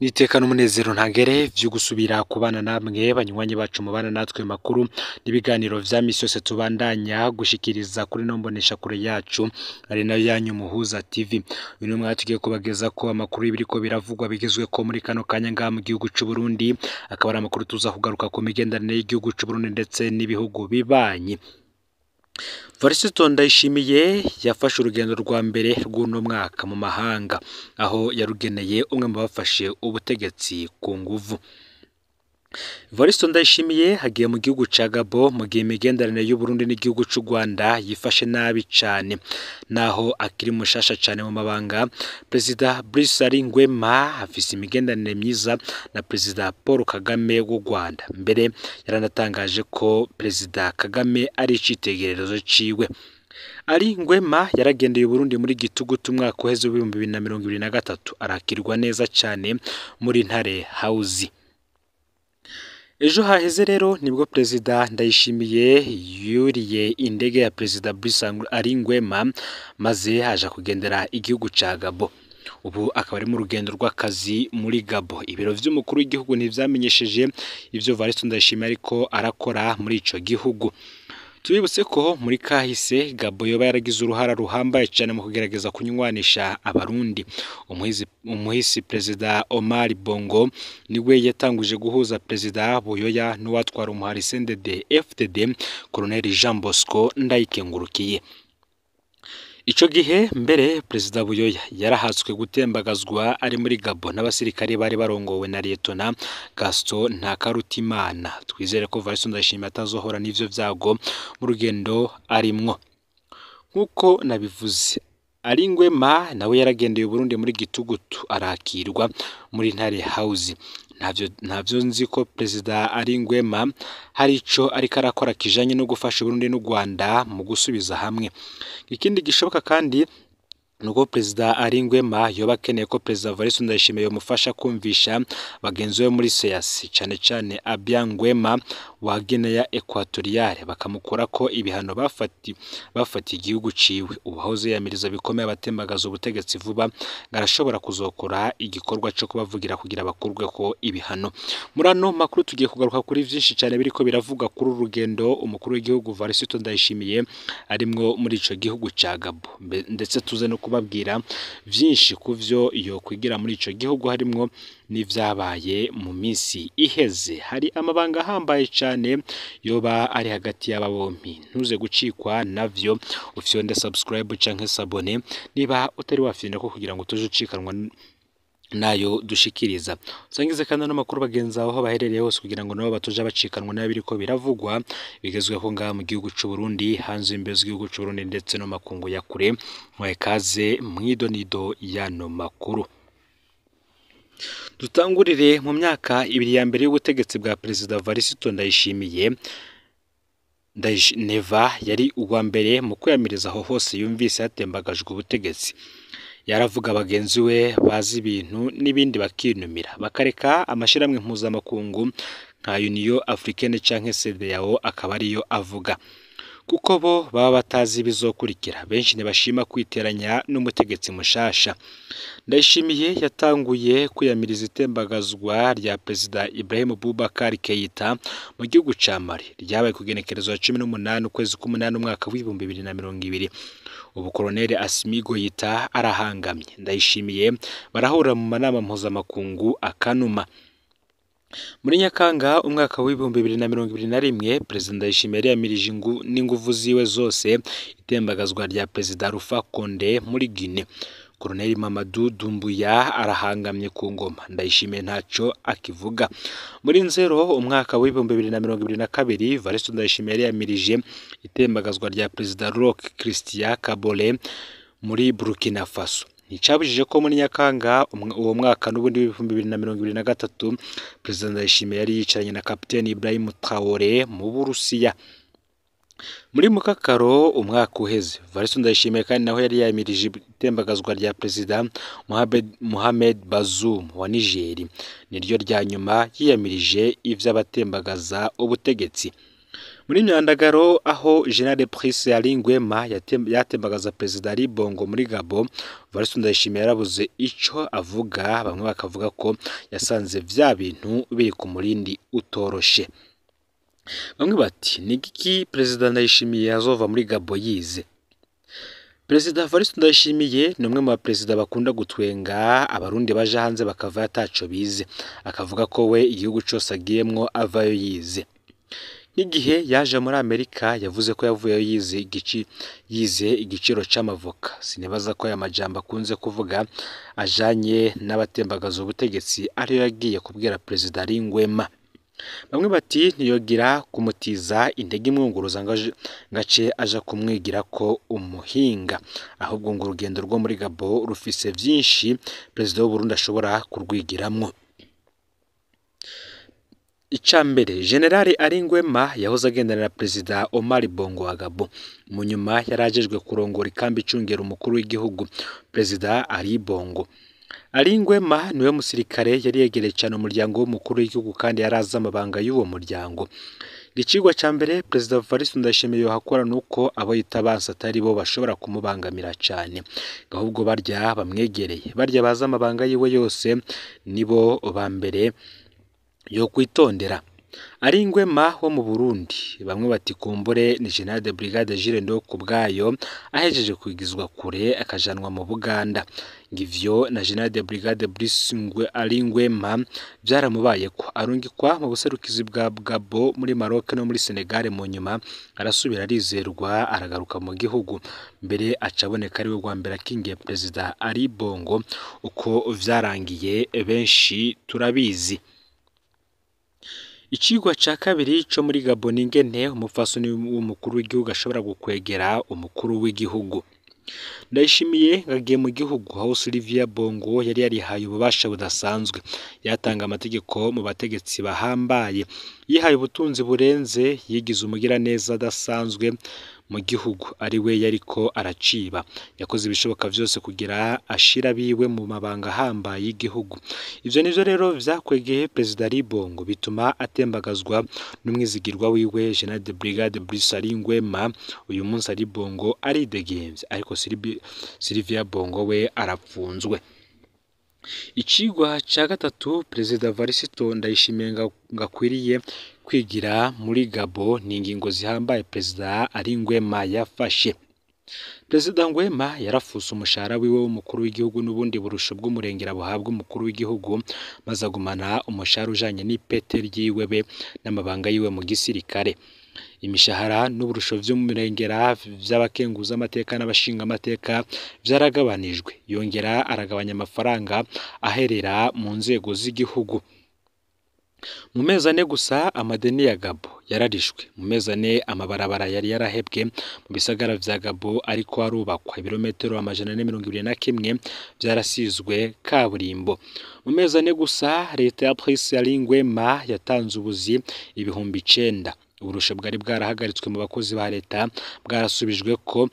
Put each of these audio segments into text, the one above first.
N'iteka n'umunezero ntangere vyo gusubira kubana namwe banywanyi bacu mubana natwe makuru n'ibiganiro vya misi yose tubandanya gushikiriza kuri no mbonesha kure yacu ari nayo yanyu Muhuza TV. Uyu ni umwanya tugiye kubageza ko amakuru y'ibiriko biravugwa bigezweko muri kano kanya ngaha mu gihugu c'u Burundi, akaba ari amakuru tuza kugaruka ku migenderanire y'igihugu c'u Burundi ndetse n'ibihugu bibanyi. Varisito Ndayishimiye yafashe urugendo rwa mbere rw'uno mwaka mu mahanga, aho yarugeneye umwe mu bafashe ubutegetsi ku nguvu. Varisito Ndayishimiye agiye mu gihugu ca Gabo mu gihe imigenderanire y'Uburundi n'igihugu c'u Rwanda yifashe nabi cane. Naho akiri mushasha cane mu mabanga, Perezida Brice Ari Nguema afise imigenderanire myiza na Perezida Paul Kagame w'u Rwanda. Mbere yaranatangaje ko Perezida Kagame ari icitegererezo ciwe. Ari Nguema yaragendeye Uburundi muri gitugutu umwaka uheze w'2023, arakirwa neza cane muri Ntare House. Ejo haheze rero nibwo Perezida Ndayishimiye yuriye indege ya Perezida Brice Ari Nguema maze aja kugendera igihugu ca Gabo. Ubu akaba ari mu rugendo rw'akazi muri Gabo. Ibiro vy'umukuru w'igihugu ntivyamenyesheje ivyo Varisito Ndayishimiye ariko arakora muri ico gihugu. Tubibutse ko muri kahise Gabo yoba yaragize uruhara ruhambaye cane mu kugerageza kunywanisha abarundi. Umuhisi Perezida Omar Bongo niwe yatanguje guhuza Perezida Buyoya n'uwatwara umuhari CNDD FDD Colonel Jean Bosco Ndayikengurukiye. Ico gihe mbere Perezida Buyoya yarahatswe gutembagazwa ari muri Gabo n'abasirikare bari barongowe na Lieutenant Gaston Ntakarutimana. Twizere ko Varisito Ndayishimiye atazohora n'ivyo vyago mu rugendo arimwo. Nk'uko nabivuze, Ari Nguema nawe yaragendeye Uburundi muri gitugutu arakirwa muri Ntare House. Ntavyo nzi ko Perezida Ari Nguema hari ico ariko arakora kijanye no gufasha Uburundi n'u Rwanda mu gusubiza hamwe. Ikindi gishoboka kandi nuko Perezida Ari Nguema yoba akeneye ko Perezida Varisito Ndayishimiye yomufasha kumvisha bagenzi be muri CEEAC, cane cane Obiang Nguema wa Guinea Equatoriale, bakamukurako ibihano bafatiye igihugu ciwe. Uwahoze yiyamiriza bikomeye abatembagaza ubutegetsi vuba ngo arashobora kuzokora igikorwa co kubavugira kugira bakurweko ibihano. Muri ano makuru tugiye kugaruka kuri vyinshi cane biriko biravugwa kuri uru rugendo umukuru w'igihugu Varisito Ndayishimiye arimwo muri ico gihugu ca Gabo, ndetse tuze no kubabwira vyinshi kuvyo yokwigira muri ico gihugu harimwo n'ivyabaye mu misi iheze. Hari amabanga ahambaye cane yoba ari hagati y'aba bompi, ntuze gucikwa navyo, ufyonde subscribe canke s'abonner niba utari wafyonda ko kugira ngo tuje ucikanwa nayo dushikiriza. Usangize kandi n'amakuru bagenzi aho baherereye hose kugira ngo nabo batoje bacikanwa nayo biriko biravugwa bigezweho ngaha mu gihugu c'u Burundi, hanze y'imbibe z'igihugu c'u Burundi ndetse no makungu ya kure. Mwahe kaze mwidonido y'ano makuru. Dutangurire mu myaka ibiri ya mbere y'ubutegetsi bwa Perezida Varisito Ndayishimiye. Neva yari uwa mbere mu kwiyamiriza aho hose yumvise hatembagajwe ubutegetsi. Yaravuga bagenzi we bazi ibintu n'ibindi bakinumira, bakareka amashirahamwe mpuzamakungu nka Union Africaine canke CEDEAO akaba ariyo avuga, kuko bo baba batazi ibizokurikira. Benshi ntibashima kwiteranya n'umutegetsi mushasha. Ndayishimiye yatanguye kwiyamiriza itembagazwa rya Perezida Ibrahim Boubacar Keita mu gihugu ca Mali ryabaye kugenekerezo ya 18 ukwezi k'umunani umwaka w'2020. Ubu Colonel Assimi Goïta arahangamye. Ndayishimiye barahurira mu manama mpuzamakungu akanuma. Muri Nyakanga umwaka w'2021 Perezida Ndayishimiye yariyamirije n'inguvu ziwe zose itembagazwa rya Perezida Alpha Condé muri Guinea. Colonel Mamadou Doumbouya arahangamye ku ngoma. Ndayishimiye ntaco akivuga. Muri Nzero umwaka w'2022 Varisito Ndayishimiye yariyamirije itembagazwa rya Perezida Roch Christian Kabore muri Burkina Faso. Nticabujije ko muri Nyakanga uwo mwaka n'ubundi w'2023 Perezida Ndayishimiye yari yicaranye na Kapiteni Ibrahim Traoré mu Burusiya. Muri Mukakaro umwaka uheze Varisito Ndayishimiye kandi naho yari yamirije itembagazwa rya Perezida Mohamed Bazoum wa Niger. Niryo rya nyuma yiyamirije ivy'abatembagaza ubutegetsi. Muri myandagaro aho General Brice Ali Nguema yatembagaza Perezida Ali Bongo muri Gabon, Evariste Ndayishimiye yarabuze ico avuga, bamwe bakavuga ko yasanze vya bintu biri ku murindi utoroshe. Bamwe bati ni igiki Perezida Ndayishimiye azova muri Gabon yize? Perezida Evariste Ndayishimiye ni umwe mu baperezida bakunda gutwenga abarundi baja hanze bakava ataco bize, akavuga ko we igihugu cose agiyemwo avayo yize. Nk'igihe yaje muri Amerika yavuze ko yavuyeyo yize igiciro c'amavoka. Sinibaza ko aya majambo akunze kuvuga ajanye n'abatembagaza ubutegetsi ariyo yagiye kubwira Perezida Ali Nguema. Bamwe bati ntiyogira kumutiza intege imwunguruza ngace aja kumwigirako umuhinga, ahubwo ngo urugendo rwo muri Gabon rufise vyinshi Perezida w'Uburundi ashobora kurwigiramwo. Ica mbere, General Ali Nguema yahoze agendana na Perezida Omar Bongo wa Gabon. Mu nyuma yarajejwe kurongora ikambi icungera umukuru w'igihugu Perezida Ali Bongo. Ali Nguema niwe musirikare yari yegereye cane umuryango w'umukuru w'igihugu kandi yarazi amabanga y'uwo muryango. Icigwa ca mbere Perezida Evariste Ndayishimiye yohakora nuko abo yita abansi atari bo bashobora kumubangamira cane, ahubwo barya bamwegereye, barya bazi amabanga yiwe yose nibo ba mbere yo kwitondera. Ali Nguema wo mu Burundi, bamwe bati kumbure ni General de Brigade Jules Ndihokubwayo ahejeje kwigizwa kure akajanwa mu Buganda. Ngivyo na General de Brigade Brice Ali Nguema vyaramubayeko, arungikwa mu buserukizi bwa Gabon muri Maroc no muri Senegal, mu nyuma arasubira arizerwa aragaruka mu gihugu, mbere aca aboneka ariwe wa mbere akingiye Perezida Ali Bongo. Uko vyarangiye benshi turabizi. Icigwa ca kabiri co muri Gabon ingene umupfasoni w'umukuru w'igihugu ashobora gukwegera umukuru w'igihugu. Ndayishimiye agiye mu gihugu aho Sylvia Bongo yari yarihaye ububasha budasanzwe, yatanga amategeko mu bategetsi bahambaye, yihaye ubutunzi burenze, yigize umugiraneza adasanzwe mu gihugu ari we yariko araciba. Yakoze ibishoboka vyose kugira ashira abiwe mu mabanga ahambaye y'igihugu. Ivyo nivyo rero vyakwegeye Perezida Ali Bongo bituma atembagazwa n'umwizigirwa wiwe General de Brigade Brice Ali Nguema. Uyu munsi Ali Bongo aridegemvya, ariko Sylvia Bongo we arapfunzwe. Icigwa ca gatatu Perezida Evariste Ndayishimiye ngakwiriye kwigira muri Gabon ni ingingo zihambaye Perezida Ali Nguema yafashe. Perezida Nguema yarafuse umushahara wiwe w'umukuru w'igihugu n'ubundi burusho bw'umurengera buhabwa umukuru w'igihugu, maze agumana umushahara ujanye n'ipete ryiwe be n'amabanga yiwe mu gisirikare. Imishahara n'uburusho vy'umurengera vy'abakenguza amateka n'abashinga amateka vyaragabanijwe, yongera aragabanya amafaranga aherera mu nzego z'igihugu. Mu mezi ane gusa amadeni ya Gabon yararishwe. Mu mezi ane amabarabara yari yarahebwe mu bisagara vya Gabon ariko arubakwa, ibirometero 421 vyarasizwe kaburimbo. Mu mezi ane gusa leta ya Brice Ali Nguema yatanze ubuzi 9,000. Uburusho bwari bwarahagaritswe mu bakozi ba leta bwarasubijwe ko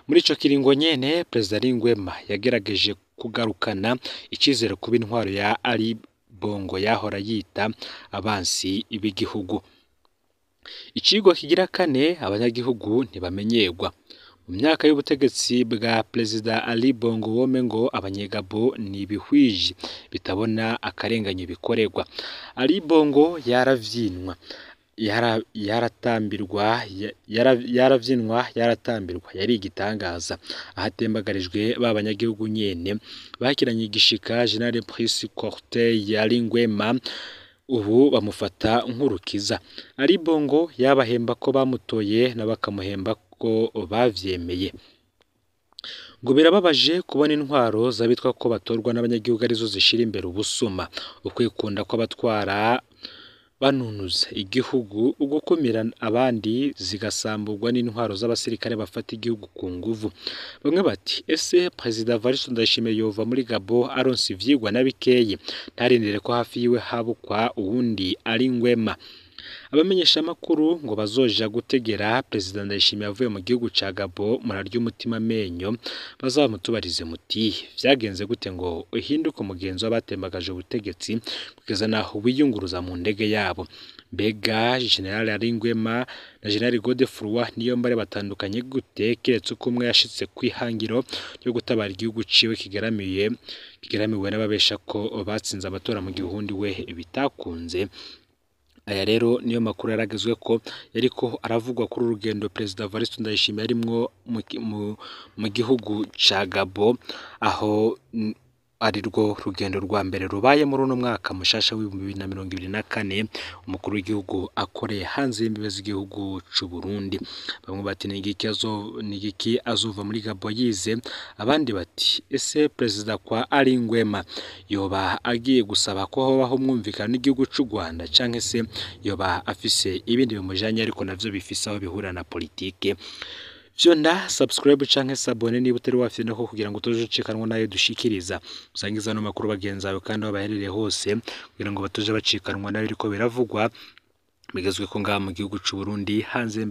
muri ico kiringo nyene Perezida Ali Nguema yagerageje kugarukana icizere kuba intwaro ya Ali Bongo yahora yita abansi b'igihugu. Icigwa kigira kane, abanyagihugu ntibamenyerwa. Mu myaka y'ubutegetsi bwa Perezida Ali Bongo wome ngo abanyegabo ni ibihwiji bitabona akarenganyo bikorerwa. Ali Bongo yaravyinwa, yaratambirwa, yaravyinwa, yaratambirwa, yari igitangaza. Ahatembagarijwe ba banyagihugu nyene bakiranye igishika General Brice Clotaire Ali Nguema ubu bamufata nk'urukiza. Ali Bongo yabahemba ko bamutoye n'abakamuhemba ko bavyemeye. Ngo birababaje kubona intwaro z'abitwa ko batorwa n'abanyagihugu arizo zishira imbere ubusuma, ukwikunda kw'abatwara banunuza igihugu, ugukumira abandi zigasamburwa n'intwaro z'abasirikare bafata igihugu ku nguvu. Bamwe bati ese Perezida Evariste Ndayishimiye yova muri Gabon aronse ivyigwa na bikeyi, ntarindire ko hafi yiwe habukwa uwundi Ali Nguema. Abamenyesha makuru ngo bazoja gutegera Perezida Ndayishimiye avuye mu gihugu ca Gabon murarya umutima amenyo, bazamutubarize muti vyagenze gute ngo uhinduke umugenzi w'abatembagaje ubutegetsi kugeza naho wiyunguruza mu ndege yabo? Mbega General Aringwema na General Godefroid Niyombare batandukanye gute, keretse uko umwe yashitse kw'ihangiro ryo gutabara igihugu ciwe kigeramiwe n'ababesha ko batsinze amatora mu gihe uwundi we bitakunze? Aya rero niyo makuru yaragezwe ko yariko aravugwa kuri urugendo Perezida Evariste Ndayishimiye arimwo mu gihugu ca Gabon, aho ari rwo rugendo rwa mbere rubaye muri uno mwaka mushasha w'2024 umukuru w'igihugu akoreye hanze y'imbibe z'igihugu c'u Burundi. Bamwe bati ni igiki azova muri Gabon yize, abandi bati ese Perezida kwa Aringwema yoba agiye gusaba ko hobaho umwumvikano n'igihugu c'u Rwanda, canke se yoba afise ibindi bimujanye ariko navyo bifise aho bihurira na politike? Vyonda subscribe canke sabone niba utari wafite nako kugira ngo utoje ucikanwa nayo dushikiriza. Usangiza no makuru bagenzi bawe kandi aho baherereye hose kugira ngo batoje bacikanwa nayo biriko biravugwa bigezwe ko ngaha mu gihugu c'u Burundi hanze.